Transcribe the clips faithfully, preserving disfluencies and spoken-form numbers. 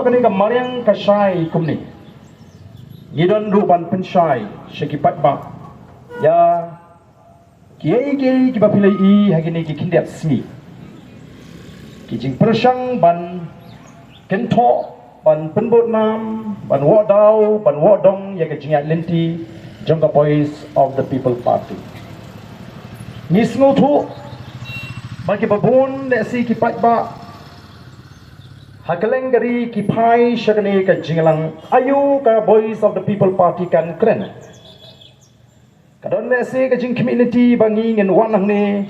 Kane ka mariang ka shai kumne. Ngi don ruh ban pynshai sha ki paidbah ïa kiei kiei kiba phi la ïohi ha kine ki khyndiat sngi. Ki jingpyrshang ban kynthoh, ban pynbud nam, ban wad daw, ban wad dong ïa ka jingïaid lynti jong ka Voice of the People Party. Ngi sngewthuh ba kiba bun lehse ki paidbah ha kylleng ka ri ki phai sha kane ka jingïalang, aïu ka Voice of the People Party kan kren. Ka don lehse ka jingkhmih lynti ba ngi ngin wan hangne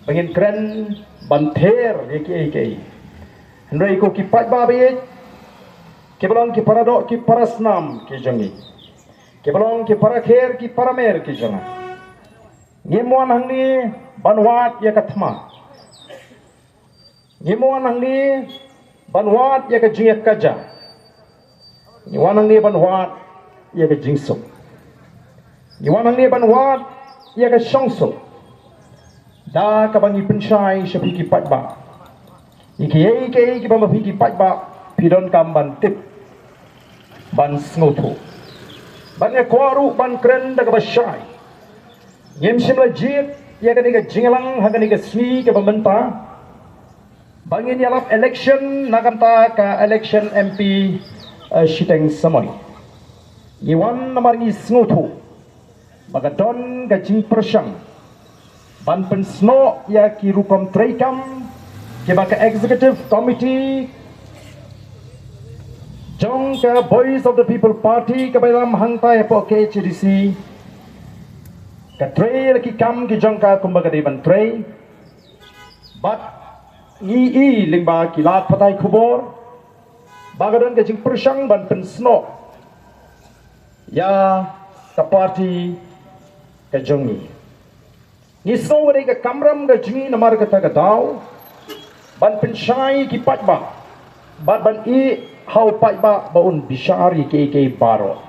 ba ngin kren ban ther ïa kiei kiei. Hynrei ko ki paidbah ba ïeit, kiba long ki paradoh ki parasnam ki jong ngi, kiba long ki parakher ki paramer ki jong nga, ngim wan hangne ban wad ïa ka thma. Ngim wan hangne ban wad ïa ka jingïakajia. Ngi wan hangne ban wad ïa ka jingsuk. Ngi wan hangne ban wad ïa ka shongsuk. Da kaba ngi pynshai sha phi ki paidbah ïa kiei kiei kiba ma phi ki paidbah phi donkam ban tip, ban sngewthuh. Bad nga kwah ruh ban kren da kaba shai. Ngim shym la jied ïa kane ka jingïalang ha kane ka sngi kaba mynta ba ngin ïalap election na ka bynta ka election M P, eh, shiteng samoi. Ngi wan namar ngi sngewthuh ba ka don ka jingpyrshang ban pynsnoh ïa ki rukom treikam kiba ka Executive Committee jong ka Voice of the People Party kaba ïalam hangta hapoh K H A D C ka trei la ki kam ki jong ka kumba ka dei ban trei. Bad ngi i lyngba ki lad pathai khubor ba ka don ka jingpyrshang ban pynsnoh ïa ka party ka jong ngi. Ngi sngew ka dei ka kamram ka jong ngi namar kata ka daw ban pynshai ki paidbah bad ban ïeh ha u paidbah ba un bishar ïa kiei kiei baroh.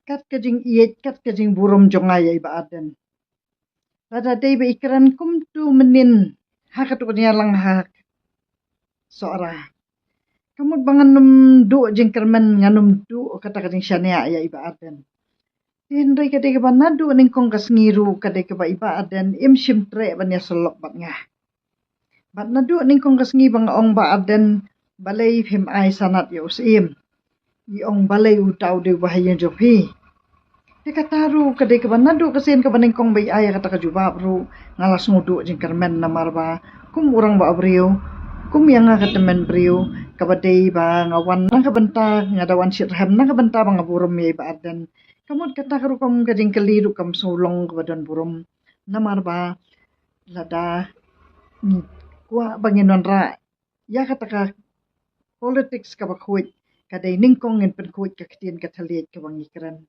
Kat ka jingïeit, kat ka jingburom jong nga ïa i Bah Ardent. Lada dei ba i kren kumtu mynnin ha katu ka jingïalang ha Sohra, ka mut ba ngan ym duh jingkyrmen, ngan ym duh kata ka jingshaniah ïa i Bah Ardent. Te hynrei ka dei kaba naduh nyngkong ka sngi ruh ka dei kaba i Bah Ardent im shym treh ban ïasyllok bad nga. Bad naduh nyngkong ka sngi ba nga ong Bah Ardent, balei phim ai sanad ïa u Syiem? I ong balei uta u dei u ba ha ïing jong phi. Te kata ruh ka dei kaba naduh ka sien kaba nyngkong ba i ai ïa kata ka jubab ruh nga la sngewduh jingkyrmen namar ba kum u rangbah briew, kum ïa nga ka tymmen briew, kaba dei ba nga wan na ka bynta, nga da wan shitrhem na ka bynta ba nga burom ïa i Bah Ardent. Ka mut kata ka rukom ka jingkylli ruh kam sngewlong kaba don burom. Namar ba lada ngi kwah ba ngin wanrah ïa kata ka politics kaba khuid, ka dei nyngkong ngin pynkhuid ka ktien ka thylliej kaba ngi kren.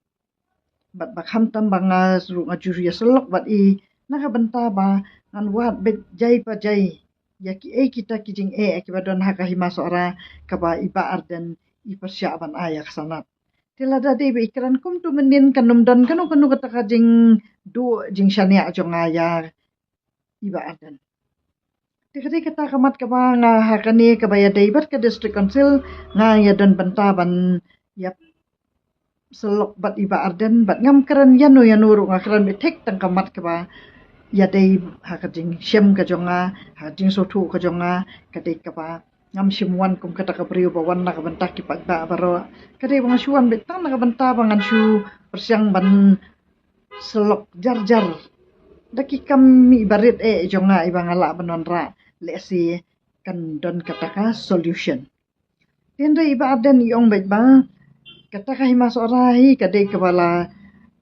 Bad ba khamtam ba nga ruh nga ju ïasyllok bad i na ka bynta ba ngan wad beit jai pa jai ïa kiei kita ki jingeh kiba don ha ka hima Sohra kaba i Bah Ardent i pyrshah ban ai ïa ka sanad. Te lada dei ba i kren kumtu mynnin kan ym don kano kano kata ka jingduh jingshaniah jong nga ïa i Bah Ardent. Te ka dei kata ka mat kaba nga ha kane kaba ïadei bad ka District Council nga ïa don bynta ban ïa syllok bad i Bah Ardent bad ngam kren ïano ïano ruh, nga kren beit thik tang ka mat kaba ïadei ha ka jingshem ka jong nga, ha ka jingsngewthuh ka jong nga. Ka dei kaba ngam shym wan kum kata ka briew ba wan na ka bynta ki paidbah baroh. Ka dei ba nga shu wan beit tang na ka bynta ba ngan shu pyrshang ban syllok jar jar da ki kam iba rit eh jong nga iba nga lah ban wanrah, lehse kan don kata ka solution. Te hynrei i Bah Ardent i ong beit ba kata ka hima Sohra hi ka dei kaba la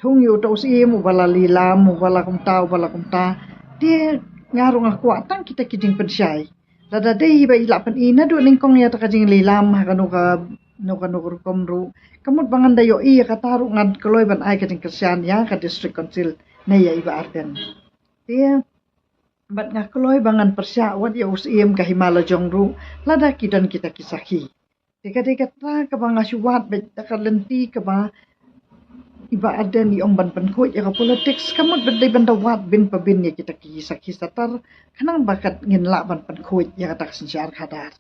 thung ïa uta u Syiem uba la lilam, uba la kumta, uba la kumta. Te nga ruh nga kwah tang kita ki jingpynshai. Lada dei ba i lah pyni naduh nyngkong ïa kata ka jinglilam ha kano ka, kano kano ka rukom ruh, ka mut ba ngan da ïohi ïa kata ruh ngan kloi ban ai ka jingkyrshan ïa ka District Council ne ïa i Bah Ardent. Te bad nga kloi ba ngan pyrshah wat ïa u Syiem ka hima la jong ruh lada ki don kita ki sakhi. Te ka dei kata kaba nga shu wad beit da ka lynti kaba i Bah Ardent i ong ban pynkhuid ïa ka politics, ka mut ba dei ban da wad bin pa bin ïa kita ki sakhi satar, khnang ba kat ngin lah ban pynkhuid ïa kata ka synshar khadar.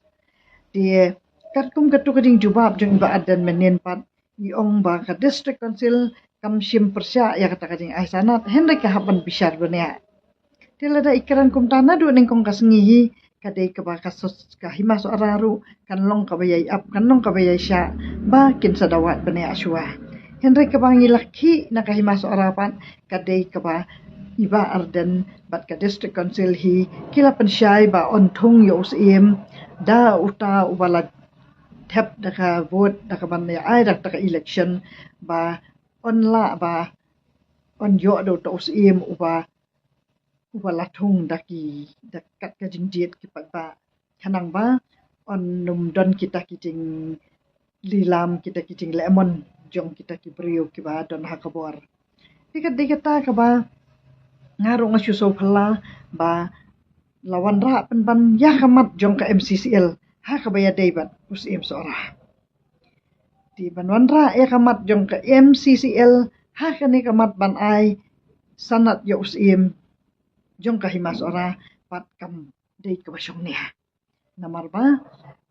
Te katkum katu ka jingjubab jong i Bah Ardent mynnin pat, i ong ba ka District Council kam shim pyrshah ïa kata ka jingai sanad, hynrei ka hap ban bishar bniah. Te lada i kren kumta, naduh nyngkong ka sngi hi, ka dei kaba ka sos ka Hima Sohra ruh kan long kaba ïai ap, kan long kaba ïai shah, ba kin sa da wad bniah shuwa. Hynrei kaba ngi la khih na ka Hima Sohra pat, ka dei kaba i Bah Ardent bad ka District Council hi ki la pynshai ba yn thung ïa u Syiem da uta uba la thep da ka vote, da kaban ïa ai da ka election, ba yn lah ba yn ïoh da uta u Syiem uba, uba la thung da ki, da kat ka jingjied ki paidbah, khnang ba yn ym don kita ki jinglilam, kita ki jinglehmon jong kita ki briew kiba don ha ka bor. Te ka dei kata kaba nga ruh nga shu sngewphylla ba la wanrah pynban ïa ka mat jong ka M C C L ha kaba ïadei bad u Syiem Sohra. Te ban wanrah ïa ka mat jong ka M C C L ha kane ka mat ban ai sanad ïa u Syiem jong ka Hima Sohra pat kam dei kaba shongnia. Namar ba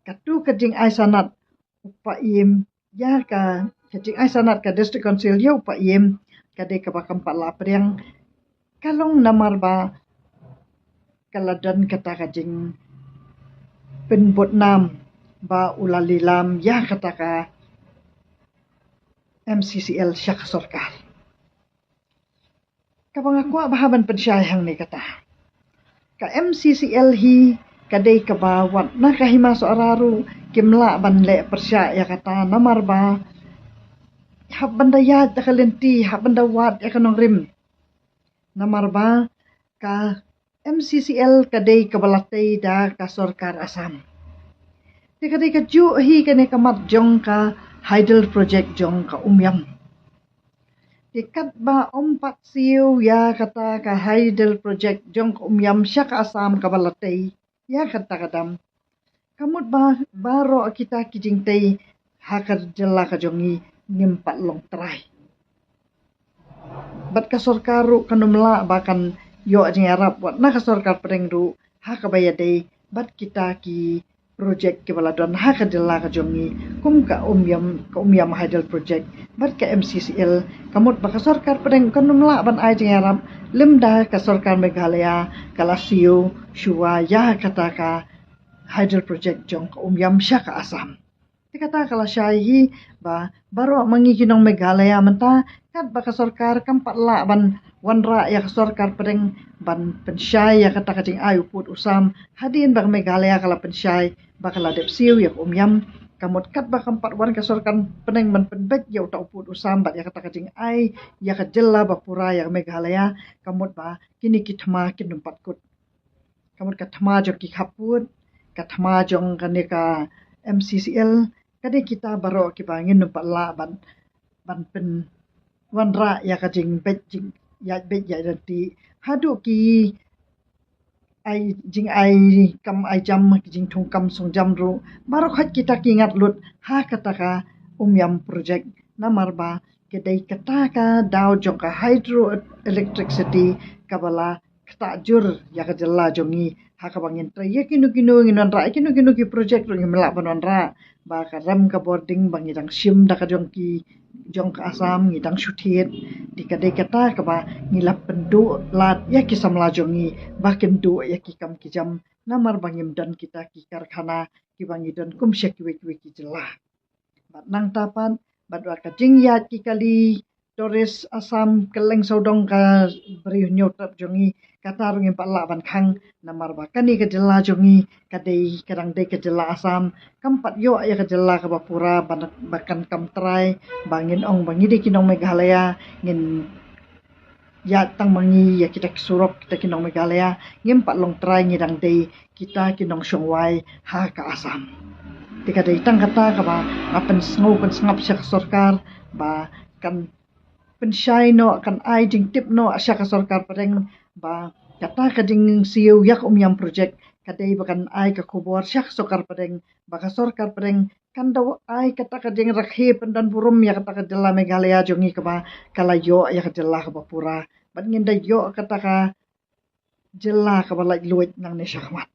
katu ka jingai sanad u Paiem ïa ka, ka jingai sanad ka District Council ïa u Paiem ka dei kaba kam pat la pdiang, ka long namar ba ka la don kata ka jingpynbud nam ba u la lilam ïa kata ka M C C L sha ka sorkar. Kaba nga kwah ba hap ban pynshai hangne kata, ka M C C L hi ka dei kaba wat na ka Hima Sohra ruh kim lah ban leh pyrshah ïa kata, namar ba hap ban da ïaid da ka lynti, hap ban da wad ïa ka nongrim. Namar ba ka M C C L ka dei kaba la tei da ka sorkar Assam. Te ka dei kajuh hi kane ka mat jong ka hydel project jong ka Umiam. Te katba ym pat siew ïa kata ka hydel project jong ka Umiam sha ka Assam kaba la tei ïa kata ka dam, ka mut ba baroh kita ki jingtei ha ka jylla ka jong ngi ngim pat long trai. Bad ka sorkar ruh kan ym lah ba kan ïoh jingïarap wat na ka sorkar pdeng ruh ha kaba ïadei bad kita ki project kiba la don ha ka jylla ka jong ngi, kum ka Umiam, ka Umiam Hydel Project bad ka M C C L. Ka mut ba ka sorkar pdeng kan ym lah ban ai jingïarap lymda ka sorkar Meghalaya ka la siew shuwa ïa kata ka hydel project jong ka Umiam sha ka Assam. Te kata ka la shai hi ba baroh ma ngi ki nong Meghalaya mynta, katba ka sorkar kam pat lah ban wanrah ïa ka sorkar pdeng ban pynshai ïa kata ka jingai u pud u sam, hadien ba ka Meghalaya ka la pynshai ba ka la dep siew ïa ka Umiam. Ka mut katba kam pat wan ka sorkar pdeng ban pynbeit ïa uta u pud u sam bad ïa kata ka jingai ïa ka jylla ba pura ïa ka Meghalaya, ka mut ba kine ki thma kin ym pat kut. Ka mut ka thma jong ki khappud, ka thma jong kane ka M C C L, ka dei kita baroh kiba ngin ym pat lah ban, ban pynwanrah ïa ka jingbeit jing, ïaid beit ïaid lynti. Haduh ki ai jingai kam ai jam, ki jingthung kam song jam ruh, baroh khoit kita ki ngat lut ha kata ka Umiam Project. Namar ba ka dei kata ka daw jong ka hydroelectricity kaba la ktah jur ïa ka jylla jong ngi. Ha kaba ngin trei ïa kino kino, ngin wanrah ïa kino kino ki project ruh ngim lah ban wanrah ba ka rem ka bording ba ngi dang shim da ka jong ki, jong ka Assam, ngi dang shu thied. Te ka dei kata kaba ngi la pynduh lad ïa ki samla jong ngi ba kin duh ïa ki kam ki jam, namar ba ngim don kita ki karkhana kiba ngi don kum sha kiwei kiwei ki jylla. Bad nangta pat, bad wat ka jingïaid ki kali tourist Assam kylleng sawdong ka Bri u Hynñiewtrep jong ngi, kata ruh ngim pat lah ban khang, namar ba kane ka jylla jong ngi ka dei, ka dang dei ka jylla Assam, kam pat ïoh ïa ka jylla kaba pura ba, ba kan kam trai ba ngin ong ba ngi dei ki nong Meghalaya, ngin ïaid tang ma ngi ïa kita ki surok, kita ki nong Meghalaya, ngim pat long trai, ngi dang dei kita ki nongshong wai ha ka Assam. Te ka dei tang kata kaba nga pynsngew pynsngap sha ka sorkar ba kan pynshai noh, kan ai jingtip noh sha ka sorkar pdeng ba kata ka jingsiew ïa ka Umiam Project ka dei ba kan ai ka khubor sha ka sorkar pdeng ba ka sorkar pdeng kan da ai kata ka jingrakhe pyndonburom ïa kata ka jylla Meghalaya jong ngi kaba ka la ïoh ïa ka jylla kaba pura. Bad ngin da ïoh kata ka jylla kaba laitluid nangne shakhmat.